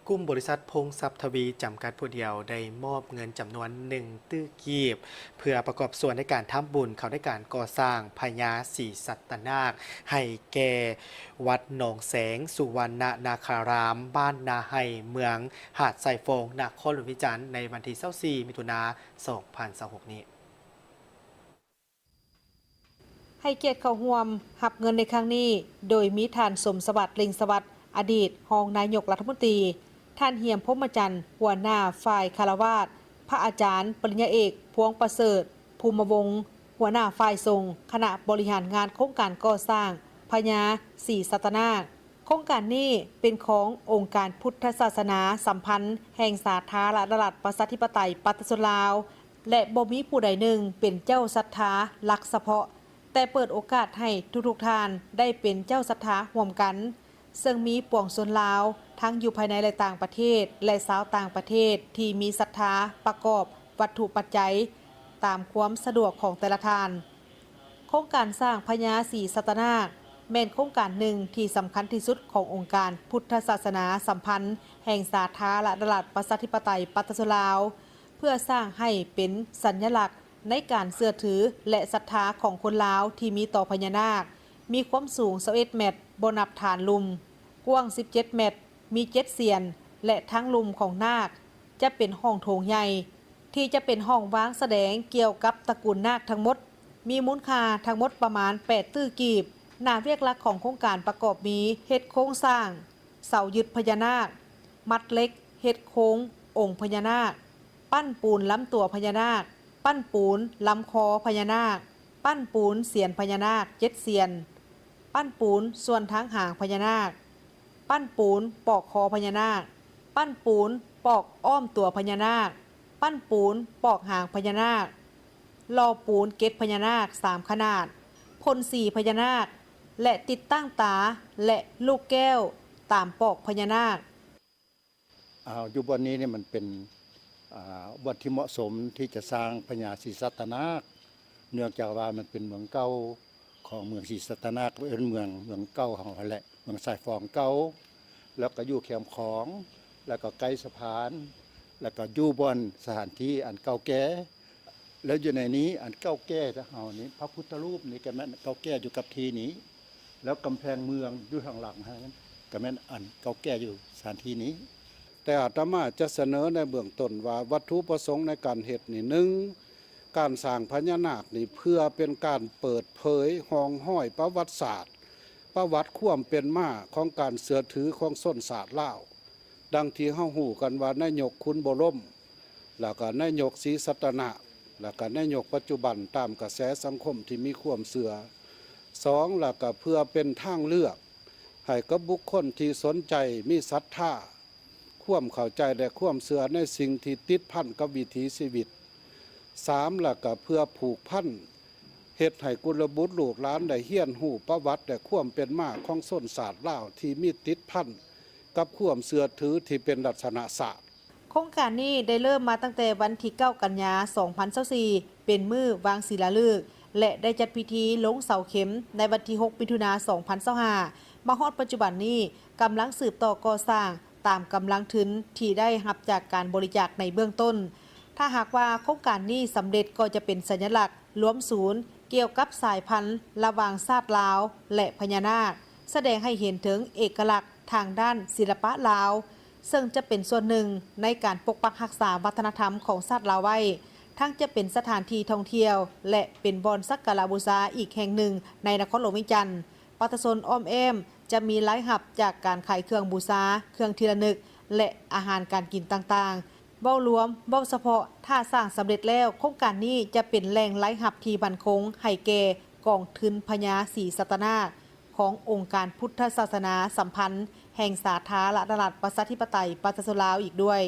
ກຸ່ມບໍລິສັດພົງຊັບທະວີ ຈຳກັດຜູ້ດຽວ ໄດ້ມອບເງິນຈຳນວນໜຶ່ງຕື້ກີບ ເພື່ອປະກອບສ່ວນໃນການທຳບຸນເຂົ້າໃນການກໍ່ສ້າງພະຍາສີສັດຕະນາກ ໃຫ້ແກ່ວັດໜອງແສງສຸວັນນະນາຄາລາມ ບ້ານນາໄຮ່ ເມືອງຫາດຊາຍຟອງ ນະຄອນຫຼວງວຽງຈັນ ໃນວັນທີຊາວສີ່ ມິຖຸນາ ສອງພັນຊາວຫົກນີ້. ໃຫ້ກຽດເຂົ້າຮ່ວມຮັບເງິນໃນຄັ້ງນີ້ ໂດຍມີທ່ານ ສົມສະຫວັດ ເລັ່ງສະຫວັດ ອະດີດຮອງນາຍົກລັດຖະມົນຕີ, ທ່ານ ເຫຍມ ພົມມະຈັນ ຫົວໜ້າຝ່າຍຄາລະວາດ, ພະອາຈານປະລິນຍາເອກ ພວງປະເສີດ ພູມະວົງ ຫົວໜ້າຝ່າຍສົງ ຄະນະບໍລິຫານງານໂຄງການກໍ່ສ້າງພະຍາສີສັດຕະນາກ. ໂຄງການນີ້ເປັນຂອງອົງການພຸດທະສາສະໜາສຳພັນແຫ່ງສາທາລະນະລັດ ປະຊາທິປະໄຕ ປະຊາຊົນລາວ ແລະ ບໍ່ມີຜູ້ໃດໜຶ່ງເປັນເຈົ້າສັດທາຫຼັກສະເພາະ, ແຕ່ເປີດໂອກາດໃຫ້ທຸກໆທ່ານໄດ້ເປັນເຈົ້າສັດທາຮ່ວມກັນ, ເຊິ່ງມີປວງຊົນລາວທັງຢູ່ພາຍໃນ ແລະ ຕ່າງປະເທດ ແລະ ຊາວຕ່າງປະເທດທີ່ມີສັດທາປະກອບວັດຖຸປັດໄຈຕາມຄວາມສະດວກຂອງແຕ່ລະທ່ານ. ໂຄງການສ້າງພະຍາສີສັດຕະນາກ ແມ່ນໂຄງການໜຶ່ງທີ່ສຳຄັນທີ່ສຸດຂອງອົງການພຸດທະສາສະໜາສຳພັນແຫ່ງສາທາລະນະລັດ ປະຊາທິປະໄຕ ປະຊາຊົນລາວ ເພື່ອສ້າງໃຫ້ເປັນສັນຍະລັກໃນການເຊື່ອຖື ແລະ ສັດທາຂອງຄົນລາວທີ່ມີຕໍ່ພະຍານາກ, ມີຄວາມສູງຊາວເອັດແມັດ ບໍ່ນັບຖານລຸ່ມ, ກວ້າງສິບເຈັດແມັດ, ມີເຈັດສ່ຽນ ແລະ ທັງລຸ່ມຂອງນາກຈະເປັນຫ້ອງໂຖງໃຫຍ່ ທີ່ຈະເປັນຫ້ອງວາງສະແດງກ່ຽວກັບຕະກູນນາກທັງໝົດ, ມີມູນຄ່າທັງໝົດປະມານແປດຕື້ກີບ. ໜ້າວຽກຫຼັກຂອງໂຄງການປະກອບມີ ເຮັດໂຄງສ້າງເສົາຍຶດພະຍານາກ, ມັດເຫຼັກເຮັດໂຄງອົງພະຍານາກ, ປັ້ນປູນລຳຕົວພະຍານາກ, ປັ້ນປູນລຳຄໍພະຍານາກ, ປັ້ນປູນສຽນພະຍານາກເຈັດສ່ຽນ, ປັ້ນປູນສ່ວນທາງຫາງພະຍານາກ, ປັ້ນປູນປອກຄໍພະຍານາກ, ປັ້ນປູນປອກອ້ອມຕົວພະຍານາກ, ປັ້ນປູນປອກຫາງພະຍານາກ, ຫຼໍ່ປູນເກັດພະຍານາກສາມຂະໜາດ, ພົ່ນສີພະຍານາກ ແລະ ຕິດຕັ້ງຕາ ແລະ ລູກແກ້ວຕາມປອກພະຍານາກ. ອ່າ ຢູ່ບ່ອນນີ້ນີ້ມັນເປັນ ອ່າ ບ່ອນທີ່ເໝາະສົມທີ່ຈະສ້າງພະຍາສີສັດຕະນາກ ເນື່ອງຈາກວ່າມັນເປັນເມືອງເກົ່າຂອງເມືອງສີສັດຕະນາກ ເອີ້ນເມືອງ ເມືອງເກົ່າເຮົາຫັ້ນແຫຼະ ເມືອງຊາຍຟອງເກົ່າ ແລ້ວກໍຢູ່ແຄມຂອງ ແລ້ວກໍໃກ້ສະພານ ແລ້ວກໍຢູ່ບ່ອນສະຖານທີ່ອັນເກົ່າແກ່ ແລ້ວຢູ່ໃນນີ້ອັນເກົ່າແກ່ເຮົານີ້ ພະພຸດທະຮູບນີ້ກໍແມ່ນເກົ່າແກ່ຢູ່ກັບທີ່ນີ້ ແລ້ວກຳແພງເມືອງຢູ່ທາງຫຼັງຫັ້ນກໍແມ່ນອັນເກົ່າແກ່ຢູ່ສະຖານທີ່ນີ້. ແຕ່ອາດຕະມາຈະສະເໜີໃນເບື້ອງຕົ້ນວ່າ ວັດຖຸປະສົງໃນການເຮັດນີ້ ໜຶ່ງ ການສ້າງພະຍານາກນີ້ເພື່ອເປັນການເປີດເຜີຍຮ່ອງຮອຍປະຫວັດສາດ ປະຫວັດຄວາມເປັນມາຂອງການເຊື່ອຖືຂອງຊົນຊາດລາວ ດັ່ງທີ່ເຮົາຮູ້ກັນວ່ານາຍົກຂຸນບົວລົມ ແລ້ວກໍນາຍົກສີສັດຕະນາກ ແລ້ວກໍນາຍົກປັດຈຸບັນຕາມກະແສສັງຄົມທີ່ມີຄວາມເຊື່ອ. ສອງ ແລ້ວກໍເພື່ອເປັນທາງເລືອກໃຫ້ກັບບຸກຄົນທີ່ສົນໃຈ ມີສັດທາ ຄວາມເຂົ້າໃຈ ແລະ ຄວາມເຊື່ອໃນສິ່ງທີ່ຕິດພັນກັບວິຖີຊີວິດ. ສາມ ແລ້ວກໍເພື່ອຜູກພັນ ເຮັດໃຫ້ກຸນລະບຸດລູກຫຼານໄດ້ຮຽນຮູ້ປະຫວັດ ແລະ ຄວາມເປັນມາຂອງຊົນຊາດລາວທີ່ມີຕິດພັນກັບຄວາມເຊື່ອຖືທີ່ເປັນລັກສະນະຊາດ. ໂຄງການນີ້ໄດ້ເລີ່ມມາຕັ້ງແຕ່ວັນທີເກົ້າ ກັນຍາ ສອງພັນຊາວສີ່ ເປັນມື້ວາງສີລາລຶກ ແລະ ໄດ້ຈັດພິທີລົງເສົາເຂັມໃນວັນທີຫົກ ມິຖຸນາ ສອງພັນຊາວຫ້າ ມາຮອດປັດຈຸບັນນີ້ກຳລັງສືບຕໍ່ກໍ່ສ້າງຕາມກຳລັງທຶນທີ່ໄດ້ຮັບຈາກການບໍລິຈາກໃນເບື້ອງຕົ້ນ. ຖ້າຫາກວ່າໂຄງການນີ້ສຳເລັດກໍຈະເປັນສັນຍະລັກລວມສູນກ່ຽວກັບສາຍພັນລະຫວ່າງຊາດລາວ ແລະ ພະຍານາກ, ສະແດງໃຫ້ເຫັນເຖິງເອກະລັກທາງດ້ານສິລະປະລາວ, ເຊິ່ງຈະເປັນສ່ວນໜຶ່ງໃນການປົກປັກຮັກສາວັດທະນະທຳຂອງຊາດລາວໄວ້, ທັງຈະເປັນສະຖານທີ່ທ່ອງທ່ຽວ ແລະ ເປັນບ່ອນສັກກາລະບູຊາອີກແຫ່ງໜຶ່ງໃນນະຄອນຫຼວງວຽງຈັນ. ປະຊາຊົນອ້ອມແອ້ມຈະມີລາຍຮັບຈາກການຂາຍເຄື່ອງບູຊາ, ເຄື່ອງທີ່ລະນຶກ ແລະ ອາຫານການກິນຕ່າງໆ. ເວົ້າລວມ, ເວົ້າສະເພາະ, ຖ້າສ້າງສຳເລັດແລ້ວ, ໂຄງການນີ້ຈະເປັນແຫຼ່ງລາຍຮັບທີ່ໝັ້ນຄົງໃຫ້ແກ່ກອງທຶນພະຍາສີສັດຕະນາກຂອງອົງການພຸດທະສາສະໜາສຳພັນແຫ່ງສາທາລະນະລັດ ປະຊາທິປະໄຕ ປະຊາຊົນລາວອີກດ້ວຍ.